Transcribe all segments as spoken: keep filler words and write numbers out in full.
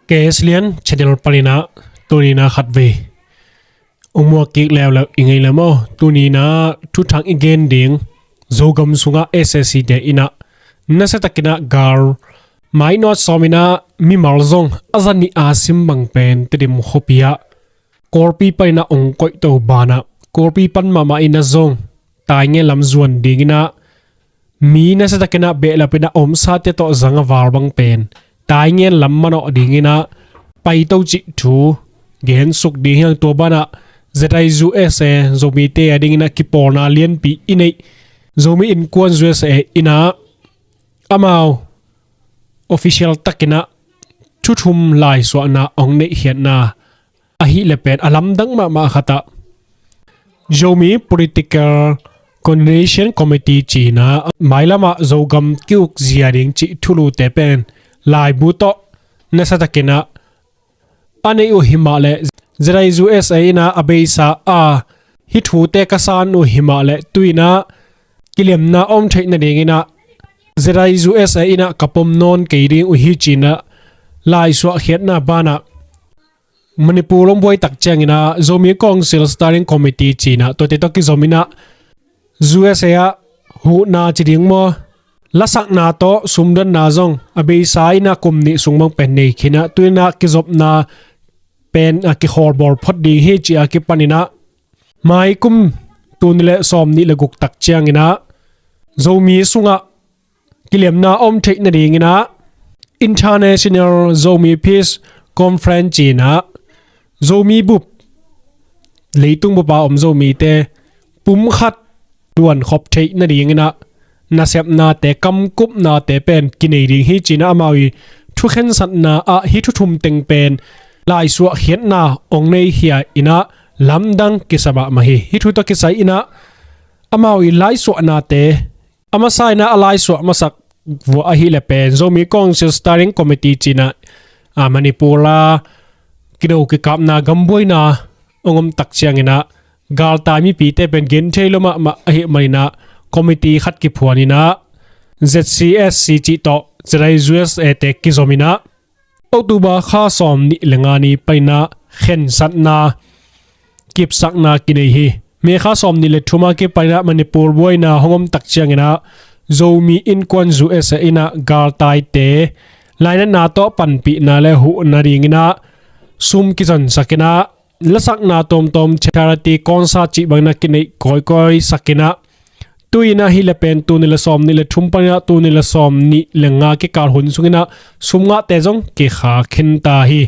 K S Lian channel paninah tuninah khatvei ong muak kik leuleu i ngei le maw? Tuninah thuthang i gen ding Zogam sungah S A C te inah nasiatakinah gal mainawt sawminah mimal zong a zanih a sim bang pen Tedim khuapi ah Kawlpi paninah ong koihto banah Kawlpi pan mahmah inah zong Taingen lam zuan dinginah mi nasiatakinah behlapinah omsate tawh zang a val bang pen Taingen lam manawh dinginah paito cih thu gensuk ding hiang. Tua banah Z I U S A Zomite a dinginah kipawlna lianpi i neih Zomi Innkuan U S A inah amau official takinah thuthum laisuahna ong neihkhiatna ahih le pen a lamdang mahmah khatah Zomi Political Coordination Committee cinah mailamah Zogam ki-uk zia ding cih thulute pen laibu tawh nasiatakinah a neih uh himah le Z I U S A inah a beisa a hih thute ka san uh himah le tuinah kilemna om theih nadinginah Z I U S A inah ka pom nawn kei ding uh hi cinah laisuahkhiatna banah Manipur ong buaitak cianginah Zomi Council Steering Committee cinah tuate tawh kizominah U S A ah huhna ci ding maw, lasakna tawh sumdonna zong a beisa inah kum nih sung bang pen nei khinah tuinah kizopna pen a kikhawl bawl phot ding hi ci a kipaninah mai kum tul nih le sawm nih le guk tak cianginah Zomi sungah kilemna om theih nadinginah International Zomi Peace Conference cinah Zomi bup leitung bupa om Zomite pumkhat tuankhop theih nadinginah nasepnate kamkupnate pen kinei ding hi cinah amau i thukhensatna ah hih thuthum teng pen laisuahkhiatna ong neikhia inah lamdang kisa mahmah hi. Hih thu tawh kisai inah amau i laisuahnate a masa inah a laisuah masak vuah ahih le pen Zomi Council Steering Committee cinah a Manipur a kino kikapna gambuaina ong omtak cianginah galtai mipite pen genthei lo mahmah ahih maninah committee khat kiphuaninah Z C S C cih tawh Z I U S A te kizominah October kha sawm nih le nga ni paninah khensatna kipsakna kinei hi. May kha sawm nih le thum a kipaninah Manipur buaina hong omtak cianginah Zomi Innkuan U S A inah galtaite lainatna tawh panpihna le huhna dinginah sum kizonsakinah lasakna tawmtawm charity concert cih bangin a kineih kawikawi sakinah tuinah hih le pen tul nih le sawm nih le thum paninah tul nih le sawm nih le nga kikal hun sunginah sum ngahte zong kikha khinta hi.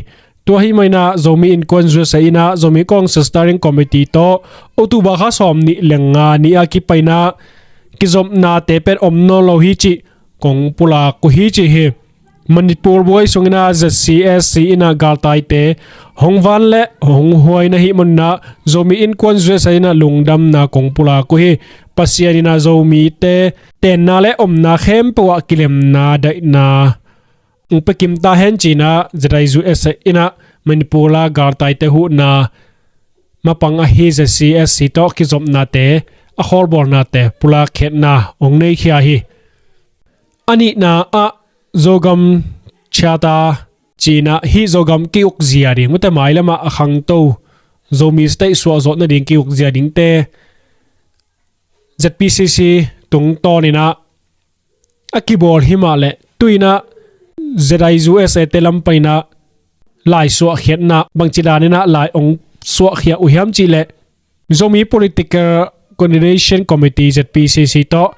Tua hih maninah Zomi Innkuan U S A inah Zomi Council Steering Committee tawh October kha sawm nih le nga ni a kipaninah kizopnate pen om nawn lo hi cih kong pulak uh hi ci hi. Manipur buai sunginah Z C S C inah galtaite hong van le hong huai na hih maninah Zomi Innkuan U S A inah lungdamna kong pulak uh hi. Pasian inah Zomite tenna le omna khempeuh ah kilemna daihna ong pia kim ta hen cinah Z I U S A inah Manipur a galtaite huhna mapang ahi Z C S C tawh kizopnate a khawlbawlnate pulakkhiatna ong neikhia hi. A nihna ah Zogam Charter cinah hih Zogam ki-ukzia ding mate mailamah a khangto Zomi state suahzawh nading ki-ukzia dingte Z P C C tungtawninah a kibawl himah le tuinah Z I U S A te lam paninah lai suahkhiatna bangci daninah lai ong suahkhia uh hiam cihleh Zomi Political Coordination Committee Z P C C tawh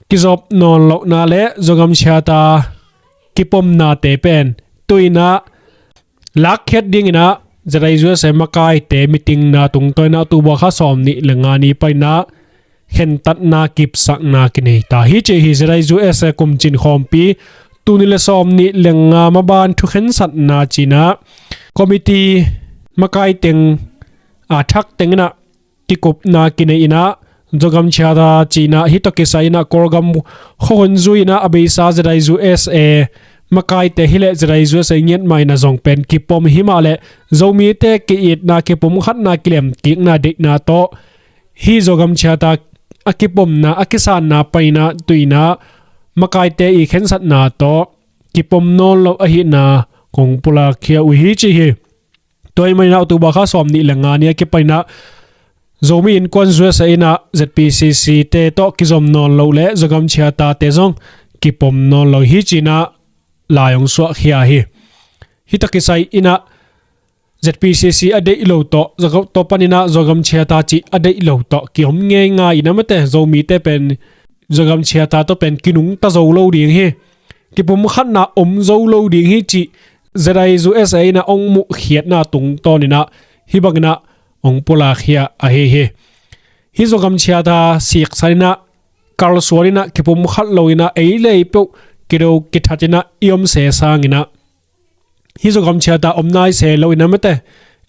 kizop nawn lohna le Zogam Charter kipomnate pen tuinah lakkhiat dinginah Z I U S A makaite meetingna tungtawninah October kha sawm nih le nga ni paninah khentatna kipsakna kinei ta hi ci hi. Z I U S A kumcin khawmpi tul nih le sawm nih le nga maban thukhensatna cinah committee makaiteng a thaktenginah kikupna kinei inah Zogam Charter cinah hih tawh kisai inah Kawlgam khuahun zui inah a beisa Z I U S A makaite hileh Z I U S A ngiat mah inah zong pen kipom himah le Zomite ki-itna kipumkhatna kilemkikna deihna tawh hih Zogam Charter a kipomna a kisanna paninah tuinah makaite i khensatna tawh kipom nawn lo ahihna hong pulak khia uh hi ci hi. Tua ahih manin ah October kha sawm nih le nga ni a kipan in ah Zomi Innkuan U S A in ah Z P C C te tawh kizom nawn loh le Zogam Charter te zong kipom nawn lo hi ci-in ah lai hong suah khia hi. Hih tak kisai in ah Z P C C a deih lo tawh, Zo-, tua panin ah Zogam Charter cih a deih lo tawh kiom ngeingai in ah mate, Zomite pen Zogam Charter tawh pen kinungta zo lo ding hi. Kipumkhatna om zo lo ding hi cih Z I U S A in ah hong muhkhiatna tungtawn in ah hih bangin ah hong pulak khia ahi hi. Hih Zogam Charter siksan in ah kalsuan in ah kipumkhat lo in ah ei le ei peuh kido kithat in ah i om se sangin ah hih Zogam Charter om nai se lo in ah mate,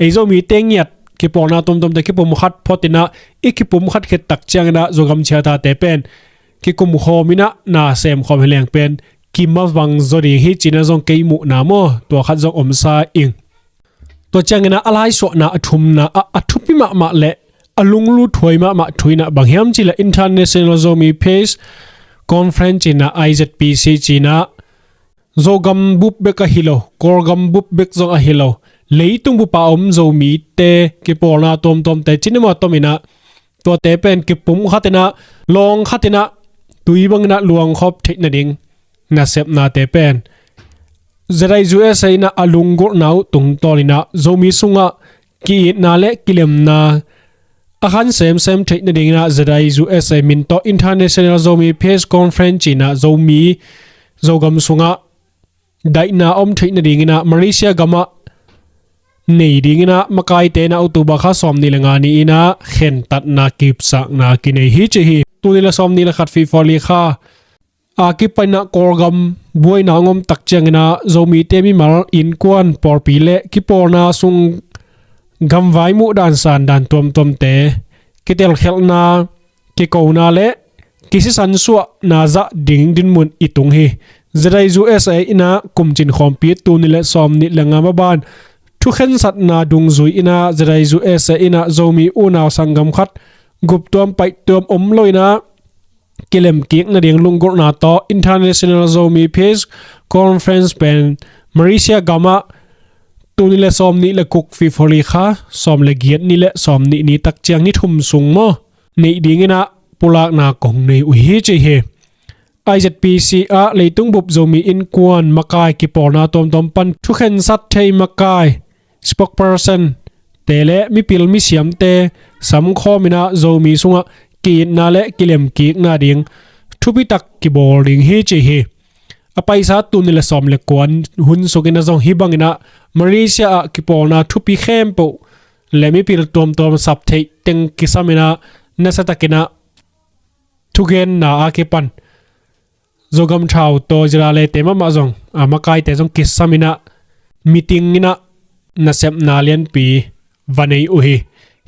ei Zomite ngiat kipawlna tuamtuamte kipumkhat phot in ah i kipumkhat khit tak ciangin ah Zogam Charter te pen kikumkhawm in ah na semkhawm hi leng pen kimavang zaw ding hi ci-in ah zong kei muhna maw, tua khat zong om sa ing. Tua ciangin ah a laisuahna a thumna ah a thupi mahmah le a lunglut huai mahmah thu in ah bang hiam cih leh International Zomi Peace Conference ci-in ah, I Z P C ci-in ah, Zogam bup bek ahi lo, Kawlgam bup bek zong ahi lo, leitung bup a om Zomite kipawlna tuamtuamte ci-in ah maw, tom in ah tuate pen kipumkhat in ah, lawngkhat in ah, tui bangin ah luangkhop theih nading nasepnate pen Z I U S A in ah a lunggulhna uh tungtawn in ah Zomi sungah ki-itna le kilemna a khan semsem theih nadingin ah Z I U S A min tawh International Zomi Peace Conference ci-in ah Zomi, Zogam sungah daihna om theih nadingin ah Malaysia gamah nei dingin ah makaite in ah October kha sawm nih le nga ni in ah khentatna kipsakna kinei hi ci hi. Tul nih le sawm nih le khat February kha a kipan in ah Kawlgam buaina hong om tak ciangin ah Zomite mimal, innkuan, pawlpi le kipawlna sung gamvai muhdan sandan tuamtuamte kitelkhialhna, kikona le kisisan suahna zah ding dinmun i tung hi. Z I U S A in ah kumcin khawmpi tul nih le sawm nih le nga maban thukhensatna dungzui in ah Z I U S A in ah Zomi unau sanggam khat guptuam paihtuam om lo in ah kilemkik nading lunggulhna tawh International Zomi Peace Conference pen Malaysia gamah tul nih le sawm nih le guk February kha sawm le giat ni le sawm nih ni tak ciang ni thum sung maw, neih dingin ah pulakna kong nei uh hi ci hi. I Z P C ah leitung bup Zomi innkuan makai kipawlna tuamtuam pan thukhensat thei makai spokesperson te le mipil misiamte samkhawm in ah Zomi sungah ki-itna le kilemkikna ding thupitak kibawl ding hi ci hi. A paisa tul nih le sawm le kua hun sung in ah zong hih bangin ah Malaysia ah kipawlna thupi khempeuh le mipil tuamtuam sap theih teng kisam in ah nasiatakin ah thugenna a kipan Zogam Thau tawh Zirale te mahmah zong, a makaite zong kisam in ah meeting in ah nasepna lianpi va nei uh hi.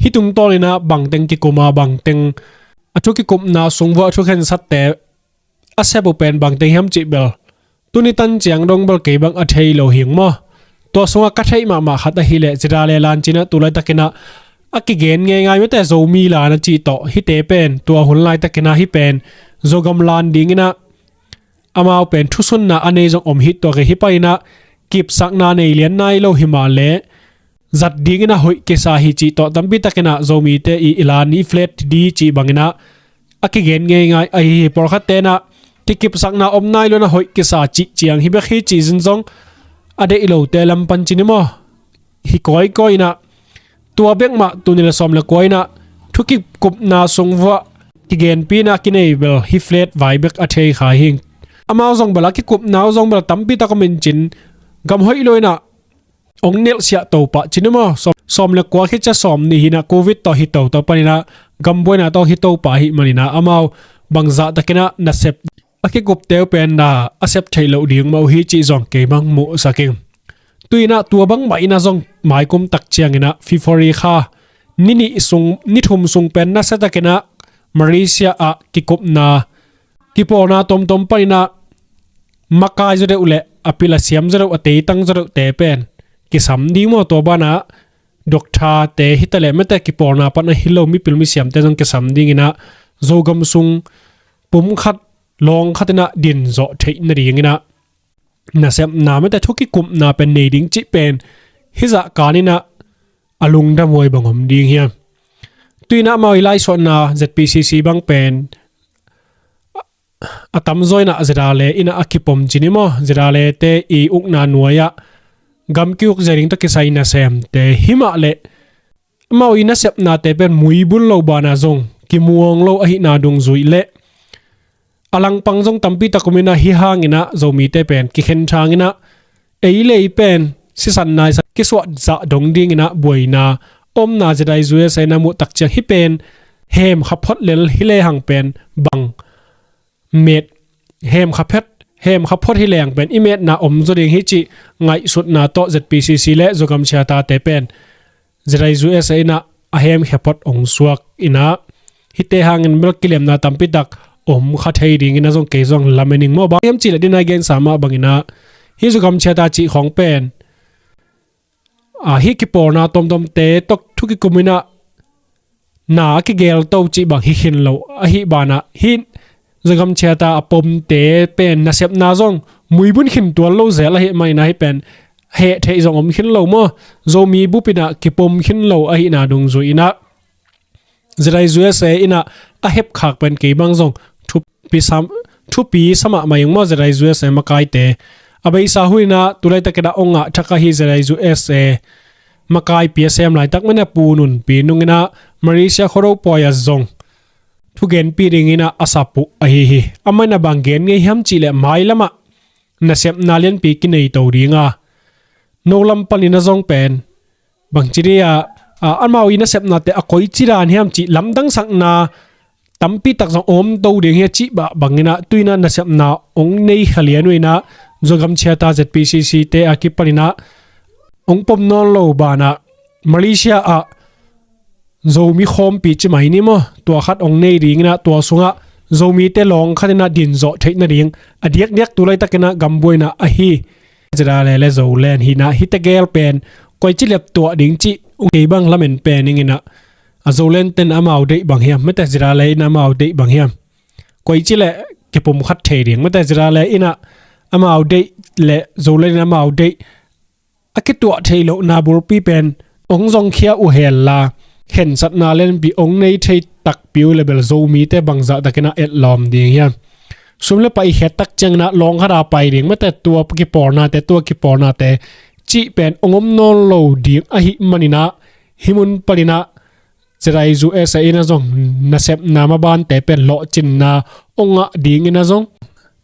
Hih tungtawn in ah bangteng kikum a, bangteng a thu kikupna sung vuah a thukhensatte a sep uh pen bangteng hiam cih bel tuni tan ciang dong bel kei bang a thei lo hing maw. Tua sungah ka theih mahmah khat ahih leh Zirale lan ci-in ah tu laitakin ah a kigen ngeingai mate, Zomi lan a cih tawh hihte pen tua hun laitakin ah hih pen Zogam lan dingin ah amau pen thusunna a nei zong om hi. Tua khit hih panin ah kipsakna nei lian nai lo hi mah leh zat dingin ah hoih kisa hi cih tawh tampi takin ah Zomite i, i lan i flat di cih bangin ah a kigen ngeingai ahi hi. Pawlkhatte in ah kikipsakna om nai lo in ah hoih kisa cih ciang hi bek hi ci-in zong a deih lote lam pan ci ni maw, hi kawikawi in ah tua bek mah tul nih le sawm le kua in ah thu kikupna sung vuah kigenpihna kinei bel hih flat vai bek a thei kha hi. Amau zong bel a kikupna uh zong bel tampi tak om in cin gam hoih lo in ah ong nelhsiah to pah ci ni maw. Sawm, sawm le kua khit ciang sawm nih hi in ah Covid tawh hi toto panin ah gam buaina tawh hi to pah ahih manin ah amau bangzah takin ah nasep a kikupte uh pen na a sep theih loh ding mah uh hi cih zong kei bang muhsak ing. Tu-in ah tua bangmah in ah zong maikum tak ciangin ah February kha ni nih sung, ni thum sung pen nasiatakin ah Malaysia ah kikupna kipawlna tomtom panin ah makai zaw deuh le a pil a siam zaw deuh, a teitang zaw deuhte pen kisam ding maw. Tua banah doctor-te hi ta leh mate, kipawlna pan ahi lo mipil misiamte zong kisam dingin ah Zogam sung pumkhat lawngkhat in ah din zawh theih nadingin ah nasepna mate thu kikupna pen nei ding cih pen hizah kaninah a lungdam huai bang om ding hiam? Tuinah amau i laisuahna Z P C C bang pen a tamzaw inah Zedale inah a kipom cin i maw, Zedale te i ukna nuai-ah gam kiuk zia ding tawh kisai nasemte himah leh amau i nasepnate pen muibun lo banah zong kimuang lo ahihna dungzui leh a langpang zong tampi tak om inah hih hanginah Zomite pen kikhen thang inah ei le ei pen sisan naisa kisuah zah dong dinginah buaina omna Zedai U S A inah muh tak ciang hih pen hemkha phot lel hi lehang pen bang met hemkha phet hemkha phot hi lehang pen i metna om zaw ding hi cih ngaihsutna tawh Z P C C le Zogam Charter te pen Zedai U S A inah a hemkhia phot ong suak inah hihte hangin bel kilemna tampi tak om kha thei dinginah zong kei zong lamen ing maw. Bang hiam cih leh dinai gensa mah banginah hih Zogam Charter cih khawng pen a hih kipawlna tuamtuamte tawh thu kikum inah na a kigelto cih bang hi khin lo ahih banah hih Zogam Charter a pomte pen nasepna zong muibun khin tuan lo zel ahih maninah hih pen heh theih zong om khin lo maw. Zomi bup inah kipom khin lo ahihna dungzui inah Zedai U S A inah a hepkhak pen kei bang zong thupi sa, thupi sa mahmah ing maw. Zedai U S A makaite a beisa hun inah tulaitakinah ong ngah thak ahi Zedai U S A makaipi a sem laitak mane Pu Nunpi Nung inah Malaysia khuado pawi-ah zong thugenpi dinginah a sap uh ahi hi. Amah inah bang gen ngei hiam cih leh mailamah nasepna lianpi kinei to dinga no lam paninah zong pen bangci dih ah, ah, amau i nasepnate a koici dan hiam cih lamdangsakna tampi tak zong om to ding hi a cih bah banginah tuinah nasepna ong nei kha lian uh inah Zogam Charter Z P C C te a kipaninah ong pom nawn lo banah Malaysia ah Zomi khawmpi ci mai ni maw, tua khat ong nei dinginah tua sungah Zomite lawng khatinah dinzawh theih nading a diakdiak tulaitakinah gambuaina ahi Zedale le Zoland hinah hihte gel pen koici lep tuah ding cih ung kei bang lamen pen inginah a Zoland ten amau deih bang hiam mate, Zedale inah amau deih bang hiam? Koici leh kipum khat thei ding mate, Zedale inah amau deih le Zoland inah amau deih a kituah theih lohna bulpi pen ong zongkhia uh hella khensatna lianpi ong nei thei takpi uh le bel Zomite bangzah takinah etlawm ding hiam? Sum le pai i khiat tak cianginah lawng khata pai ding mate, tua kipawlnate tua kipawlnate cih pen ong om nawn lo ding ahih maninah hih mun paninah Zedai U S A inah zong nasepna mabante pen lawhcinna ong ngah dinginah zong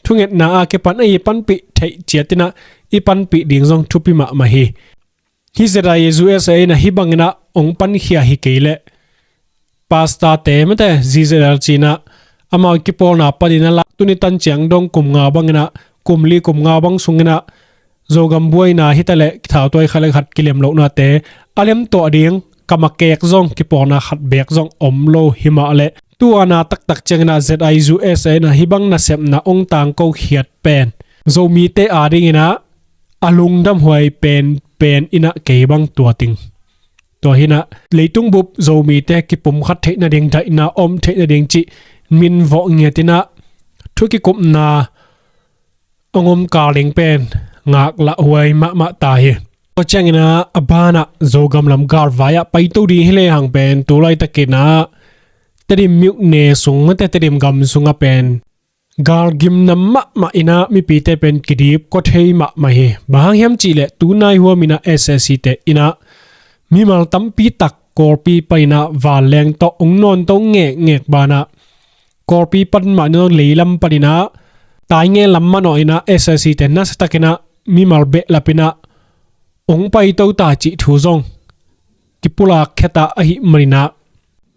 thungetna a kipan a i panpih theih ciatinah i panpih ding zong thupi mahmah hi. Hih Zedai U S A inah hih banginah ong pankhia hi kei leh pastor te mate Z Z L cinah amau kipawlna paninah lak tuni tan ciang dong kum nga banginah kum li kum nga bang sunginah Zogam buaina hitaleh thautuai khat le khat kilem lohnate a lemtuah ding kamakek zong kipawlna khat beek zong om lo himah leh tu ana taktak cianginah Z I U S A inah hih bang nasepna ong tangko khiat pen Zomite adinginah a lungdamhuai penpen inah kei bang tua ting. Tua hinah leitung bup Zomite kipumkhat theih nading, daihna om theih nading cih minvawh ngiatinah thu kikupna ong om kal ding pen ngaklahhuai mahmah ta hi. Tua cianginah a banah Zogam lam galvai-ah paito ding hi lehang pen tu laitakinah Tedim myone sung mate, Tedim gam sungah pen gal gimnam mahmah inah mipite pen kidip kua thei mahmah hi. Bang hang hiam cihleh tunai huaminah S A C te inah mimal tampi tak Kawlpi paninah vanleng tawh ong nawnto ngekngek banah Kawlpi pan mah inah leilam paninah Tainge lam manawh inah S A C te nasatakinah mimal behlapinah ong paito ta cih thu zong kipulak kheta ahih maninah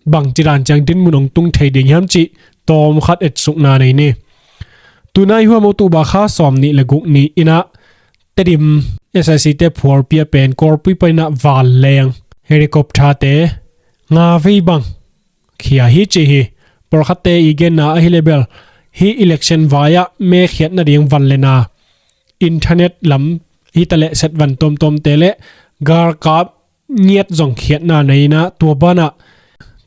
bangci dan ciang dinmun ong tung thei ding hiam cih tawmkhat etsukna nei ni. Tunai huam October kha sawm nih le guk ni inah Tedim S A C te phualpi ah pen Kawlpi paninah vanleng helicopter te nga vei bang khia hi ci hi. Pawlkhatte i genna ahi le bel hih election vai-ah me khiat nading van le na, internet lam hitaleh set van tuamtuamte le galkap ngiat zong khiatna nei inah tua banah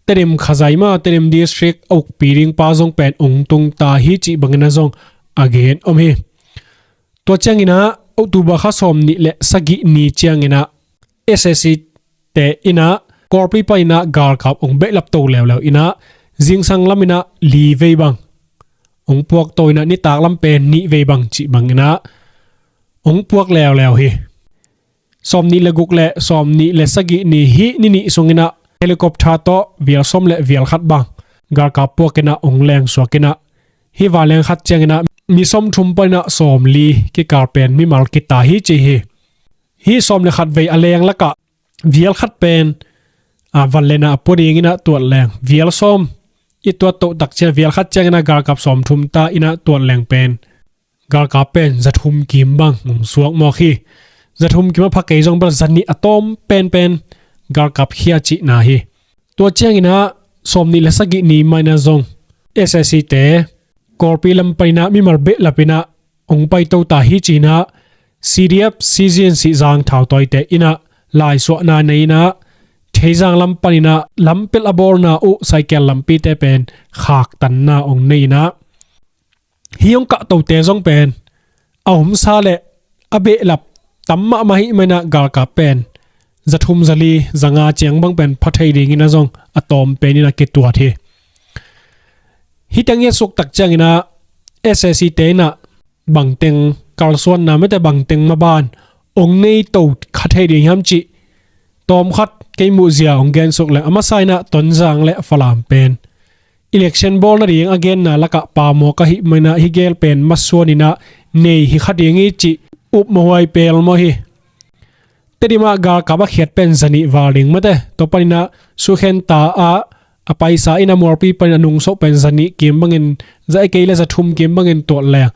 Tedim khazai mah Tedim district a ukpi ding pa zong pen ong tung ta hi cih banginah zong a gen om hi. Tua cianginah October kha sawm nih le sagih ni cianginah S A C te inah Kawlpi paninah galkap hong behlap to leuleu inah zingsang lam inah li vei bang hong puak to inah nitak lam pen nih vei bang cih banginah hong puak leuleu hi. Sawm nih le guk le sawm nih le sagih ni hih ni nih sunginah helicopter tawh vial sawm le vial khat bang galkap puak inah hong lengsuak inah hih vanleng khat cianginah mi sawm thum paninah sawm li kikal pen mimal kita hi ci hi. Hih sawm le khat vei a leng lakah vial khat pen a van le na a pua dinginah tuat leng vial sawm i tuat toh tak ciang vial khat cianginah galkap sawm thum ta inah tuat leng pen galkap pen zathum kim bang hong suak mawk hi. Zathum kim a pha kei zong bel zanih a tawm penpen galkap khia cihna hi. Tua cianginah sawm nih le sagih ni mainah zong S A C te Kawlpi lam paninah mimal behlap inah hong pai to ta hi cinah C D F C G N C Zangthau tawite inah laisuahna nei inah Theizang lam paninah lampelh a bawlna uh saikel lampite pen khaktanna hong nei inah hih hong kahtote zong pen a omsa le a behlap tam mahmah hih mainah galkap pen zathum zali zanga ciang bang pen pha thei dinginah zong a tawm peninah kituat hi. Hih teng i a suk tak cianginah S A C te inah bangteng kalsuanna mete bangteng maban hong nei to kha thei ding hiam cih tawmkhat kei muhzia hong gensuk leng a masa inah Tonzang le Falam pen election bawl nading a genna lakah pamawk ahih mainah hih gel pen masuan inah nei hi kha ding hi cih upmawh huai pelmawh hi. Tedim ah galkap a khiat pen zanih val ding mate tua paninah Sukhenta ah a paisa inah Mualpi panin a nungsoh pen zanih kim bangin za e kei le zathum kim bangin tuat leng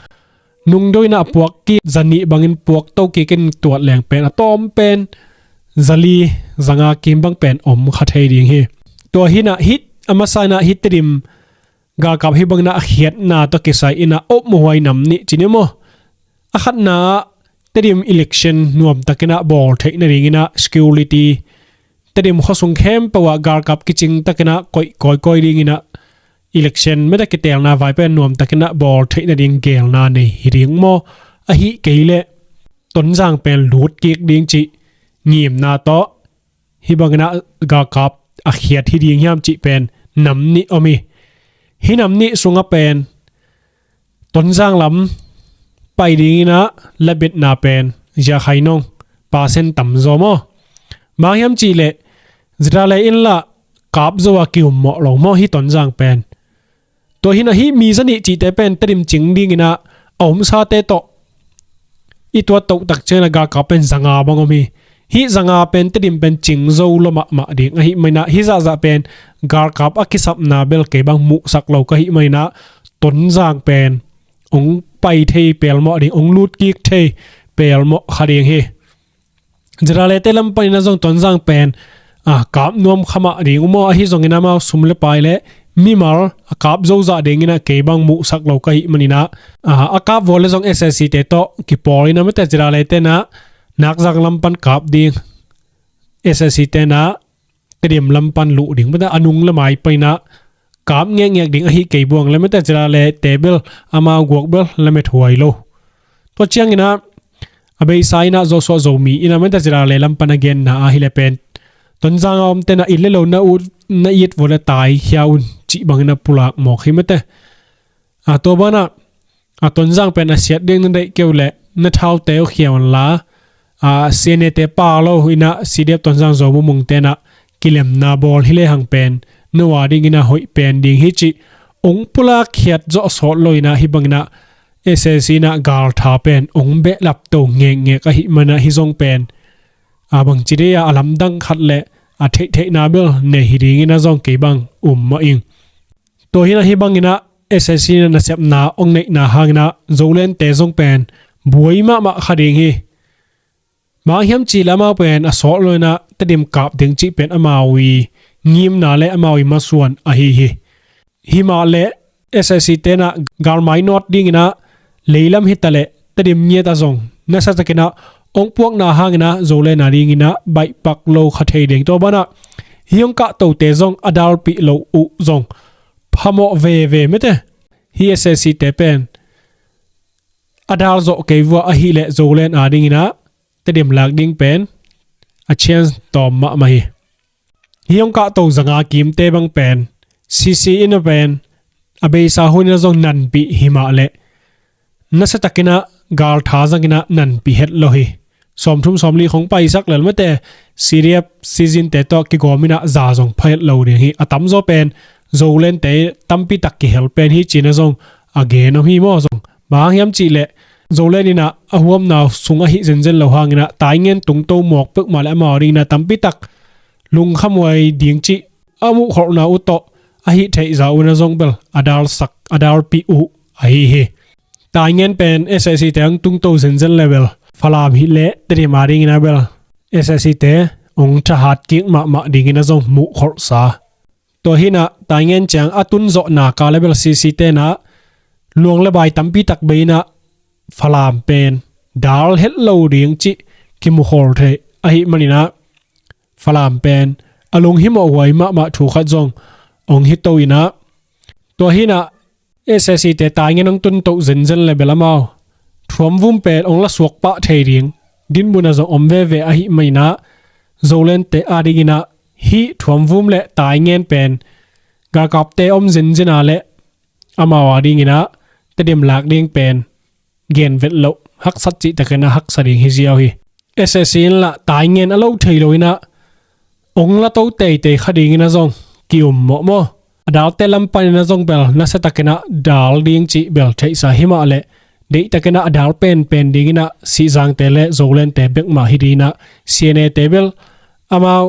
nungdo inah a puak kik zanih bangin puak to kik in tuat leng pen a tawm pen zali zanga kim bang pen om kha thei ding hi. Tua hinah hih a masa inah hih Tedim galkap hih banginah a khiatna tawh kisai inah upmawh huai nam nih ci ni maw? A khatna ah Tedim election nuamtakinah bawl theih nadinginah security Tedim khuasung khempeuh ah galkap kicing takinah koih kawikawi dinginah election mete kitelna vai pen nuamtakinah bawl theih nading gelna nei hi ding maw? Ahih kei leh Tonzang pen lut kik ding cih ngimna tawh hih banginah galkap a khiat hi ding hiam cih pen nam nih om hi. Hih nam nih sungah pen Tonzang lam pai dinginah labetna pen zia khai nong pasen tam zaw maw? Bang hiam cih leh zidale in lah kap zo a kiummawh lo maw hih Tonzang pen? Tua hinah hih mi zanih cihte pen Tedim cing dinginah a omsate tawh i tuat toh tak cianginah galkap pen zanga bang om hi. Hih zanga pen Tedim pen cing zo lo mahmah ding ahih mainah hih zahzah pen galkap a kisapna bel kei bang muhsak lo ka hih mainah Tonzang pen hong pai thei pelmawh ding hong lut kik thei pelmawh kha ding hi. Zidale te lam paninah zong Tonzang pen a kap nuam kha mah ding uh maw ahi zongin amau sum le pai le mimal a kap zozah dinginah kei bang muhsak lo ka hih maninah a kap vua le zong S A C te tawh kipawl inah mete zidale tenah Nakzang lam pan kap ding S A C tenah Tedim lam pan luh ding mete a nung le mai paninah kap ngekngek ding ahi kei buang le mete zidale te bel amau guak bel lamet huai lo. Tua cianginah a beisa inah Joshua Zomi inah mete zidale lam pan a genna ahile pen Tonzang a om tenah it le lo na ut na it vua le tai khia un cih banginah pulak mawk hi mete. A tua banah a Tonzang pen a siat ding na deih keu le na thaute uh khia unla a C N A te pa lo inah C D F Tonzang Zo mumung tenah kilemna bawl hi lehang pen no a dinginah hoih pen ding hi cih hong pulak khiat zawh sawt lo inah hih banginah S A C inah galtha pen hong behlap to ngekngek ahih manah hih zong pen a bangci dei a a lamdang khat le a theihtheihna bel nei hi dinginah zong kei bang um mah ing. Tua hinah hih banginah S A C inah nasepna hong neihna hanginah Zolente zong pen buai mahmah kha ding hi. Bang hiam cih le amau pen a sawt lo inah Tedim kap ding cih pen amau i ngimna le amau i masuan ahi hi. Himah le S A C tenah galmai nawt dinginah leilam hitaleh Tedim ngiat a zong nasatakinah hong puakna hanginah Zolen a dinginah baihpak lo kha thei ding tua banah hih hong kahtote zong a dalpih lo uh zong phamawh veve mete. Hih S A C te pen a dal zawh kei vua ahih leh Zoland a dingin ah Tedim lak ding pen a chance tawm mahmah hi. Hih hong kahto zanga kimte bang pen C C in a pen a beisa hunin a zong nanpih hi mah leh nasiatakin ah galtha zangin ah nanpih het lo hi. Sawmthum sawmli khong paisak lel mate C D F season te tawh kigawmin ah za zong pha het lo ding hi. A tamzaw pen Zolandte tampitak kihel pen hi ci-in a zong a gen om hi maw zong. Bang hang hiam cih leh Zoland in ah a huamna sung ahi zenzen lo hangin ah Taingen tungto mawk peuhmah leh amau dingin ah tampitak lungkhamhuai ding cih a muhkholhna uh tawh ahi theihza un a zong bel a dalsak a dalpih uh ahi hi. Taingen pen S A C te hong tungto zenzen leh bel Falam hi leh Tedim a dingin ah bel S A C te hong thahat kik mahmah dingin a zong muhkholhsa. Tua hi-in ah Taingen ciang a tunzawhna ka leh bel C C te in ah luang leh bai tampitak bei-in ah Falam pen dal het lo ding cih kimukhawl thei ahih manin ah Falam pen a lunghimawhhuai mahmah thu khat zong hong hi to-in ah, tua hi-in ah S A C te Taingen hong tunto zenzen leh bel amau thuamvum pen hong la suak pah thei ding dinmun a zong om veve ahih manin ah Zolandte a dingin ah hih thuamvum leh Taingen pen galkapte om zenzen a leh amau a dingin ah Tedim lak ding pen gen vet loh haksat cihtakin ah haksa ding hi ziau hi. S A C in lah Taingen a lo thei lo-in ah hong la to teitei kha dingin a zong ki-um mawhmaw. A dalte lam panin a zong bel nasiatakin ah dal ding cih bel theihsa hi mah leh deihtakin ah a dal penpen dingin ah Sihzangte leh Zolandte bek mah hi dingin ah C N A te bel amau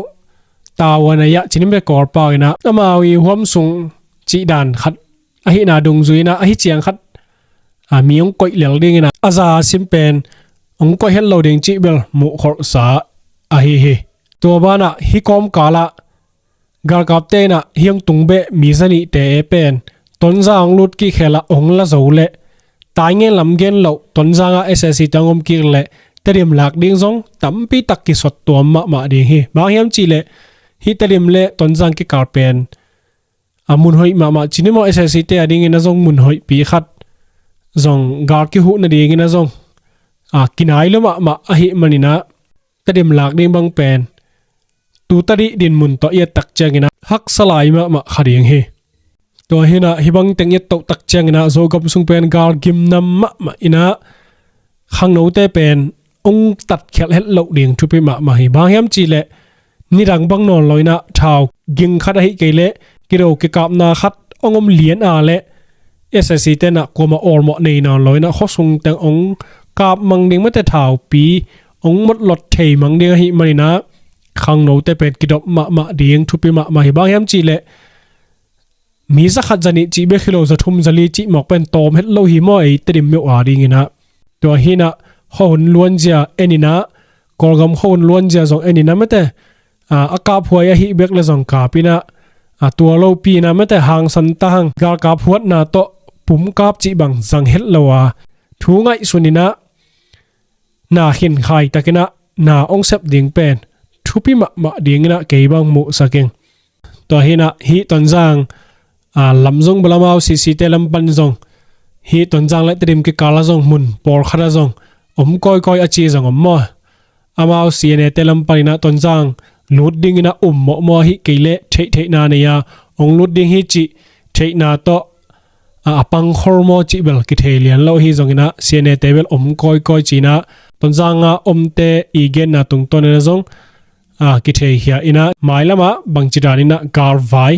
tavuan a yah cinin bek Kawlpau in ah amau i huam sung cih dan khat ahihna dungzui-in ah ahi ciang khat a mi hong koih lel dingin ah a za a sim pen hong koih het lo ding cih bel muhkholhsa ahi hi. Tua banah hih kawmkal ah galkapte in ah hih hong tung beh mi zanihte e pen Tonzang hong lut kik hel ah hong la zo leh Taingen lam gen loh Tonzang ah S A C te hong om kik leh Tedim lak ding zong tampitak kisot tuam mahmah ding hi. Bang hang hiam cih leh hih Tedim leh Tonzang kikal pen a mun hoih mahmah cinin maw, S A C te a dingin a zong mun hoihpi khat zong gal kihuhna dingin a zong a kinai lua mahmah ahih manin ah Tedim lak ding bang pen tu tadih dinmun tawh i et tak ciangin ah haksa lai mahmah kha ding hi. Tua hi-in ah hih bang teng i et toh tak ciangin ah Zogam sung pen gal gimnam mahmah in ah khangnote pen hong tatkhialh het loh ding thupi mahmah hi. Bang hang hiam cih leh nidang bang nawn lo-in ah thau ging khat ahih kei leh kido kikapna khat hong om lian a leh S A C te in ah kuamah awlmawh nei nawn lo-in ah khuasung teng hong kap mang ding mate thaupi hong motlot thei mang ding ahih manin ah khangnote pen kidop mahmah ding thupi mahmah hi. Bang hang hiam cih leh mi zakhat zanih cih bek hi lo, zathum zali cih mawk pen tawm het lo hi maw ei Tedim meuh a dingin ah. Tua hi-in ah khuahun luanzia en in ah Kawlgam khuahun luanzia zong en in ah mate a, a kaphuai ahih bek leh zong kap in ah a, tua lopi-in ah mate hangsan ta hang galkap huatna tawh pumkap cih bang zang het lo a thu ngaihsun in ah na khin khaitakin ah na hong sep ding pen thupi mahmah dingin ah kei bang muhsak ing. Tua hi-in ah hih Tonzang a, lam zong bel amau C C te lam pan zong hih Tonzang leh Tedim kikal ah zong mun pawlkhat ah zong om kawikawi a ci zong om maw. Amau C N A te lam panin ah Tonzang lut dingin ah um mawhmaw ahih kei leh theihtheihna nei a hong lut ding hi cih theihna tawh a, a pangkhol maw cih bel kithei lian lo ahi zongin ah C N A te bel om kawikawi ci-in ah Tonzang ah omte i genna tungtawn in ah zong a, kitheikhia in ah mailam ah bangci danin ah galvai,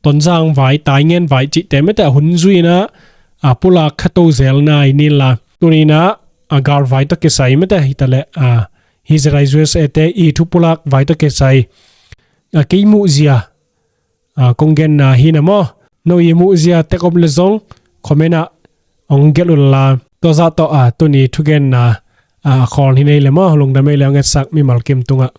Tonzang vai, Taingen vai cihte mate a hun zui-in ah a, pulak kha to zel nai ni inla, tuni-in ah a, galvai tawh kisai mate hi ta leh a, hih Z I U S A te i thu pulak vai tawh kisai a, kei muhzia a, kong genna hi-in ah maw. No i muhzia tek om leh zong comment ah hong gelh unla. Tua zah tawh a, tuni thugenna a, a khawl hi nei leh maw, lungdam ei leh hong etsak mimal kim tungah.